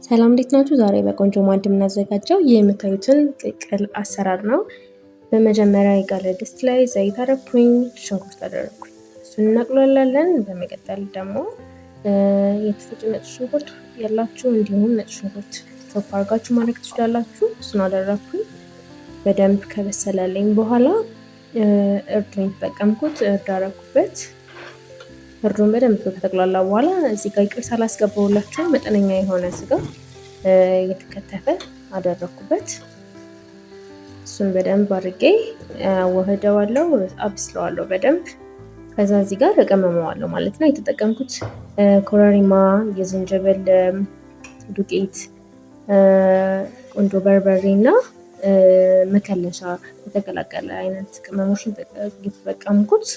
ሰላም እንዴት ናችሁ? ዛሬ በቆንጆ ማዕድ የምናዘጋጀው ይህ የምታዩትን ቅቅል አሰራር ነው። በመጀመሪያ የጋለ ድስት ላይ ዘይት አደረኩኝ፣ ሽንኩርት አደረኩኝ። እሱን እናቁላላለን። በመቀጠል ደግሞ የተፈጨ ነጭ ሽንኩርት ያላችሁ እንዲሁም ነጭ ሽንኩርት chop አድርጋችሁ ማድረግ ትችላላችሁ። እሱን አደረኩኝ። በደንብ ከበሰለልኝ በኋላ እርድ ነው የተጠቀምኩት። እርድ አደረኩበት። እርዱን በደንብ ከተቁላላ በኋላ እዚህ ጋር ይቅርታ አላስገባሁላችሁ፣ መጠነኛ የሆነ ስጋ የተከተፈ አደረኩበት። እሱን በደንብ አድርጌ አዋህደዋለሁ፣ አብስለዋለሁ በደንብ። ከዛ እዚህ ጋር እቀመመዋለሁ ማለት ነው። የተጠቀምኩት ኮረሪማ፣ የዝንጅብል ዱቄት፣ ቆንጆ በርበሬ እና መከለሻ የተቀላቀለ አይነት ቅመሞችን የተጠቀምኩት።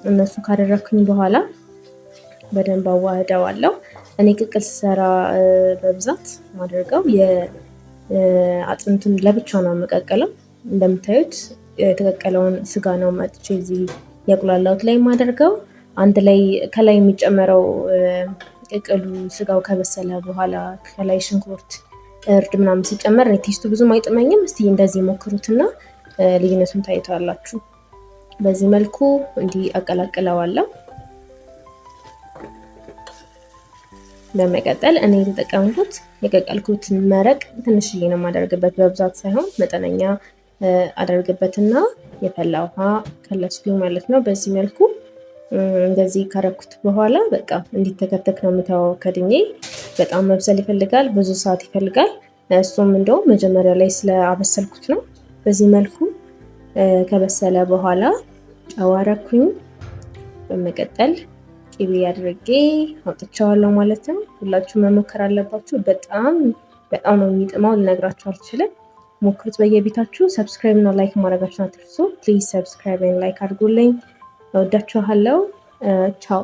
እነሱ ካደረኩኝ በኋላ በደንብ አዋህደዋለሁ። እኔ ቅቅል ስሰራ በብዛት ማደርገው የአጥንቱን ለብቻ ነው የምቀቅለው። እንደምታዩት የተቀቀለውን ስጋ ነው መጥቼ እዚህ ያቁላላሁት ላይ የማደርገው። አንድ ላይ ከላይ የሚጨመረው ቅቅሉ ስጋው ከበሰለ በኋላ ከላይ ሽንኩርት፣ እርድ ምናምን ሲጨመር taste ኡ ብዙም አይጥመኝም። እስቲ እንደዚህ ሞክሩትና ልዩነቱን ታይቷላችሁ። በዚህ መልኩ እንዲህ አቀላቅለዋለሁ። በመቀጠል እኔ የተጠቀምኩት የቀቀልኩትን መረቅ ትንሽዬ ነው የማደርግበት፣ በብዛት ሳይሆን መጠነኛ አደርግበትና የፈላ ውሃ ከለስኩኝ ማለት ነው። በዚህ መልኩ እንደዚህ ካረኩት በኋላ በቃ እንዲተከተክ ነው የምተወው ከድኜ። በጣም መብሰል ይፈልጋል፣ ብዙ ሰዓት ይፈልጋል። እሱም እንደውም መጀመሪያ ላይ ስለአበሰልኩት ነው። በዚህ መልኩ ከበሰለ በኋላ ጨው አረኩኝ። በመቀጠል ቅቤ አድርጌ አውጥቼዋለሁ ማለት ነው። ሁላችሁ መሞከር አለባችሁ። በጣም በጣም ነው የሚጥመው፣ ልነግራችሁ አልችልም። ሞክሩት በየቤታችሁ። Subscribe እና like ማድረጋችሁን አትርሱ። Please subscribe and like አድርጉልኝ። እወዳችኋለሁ። ቻው።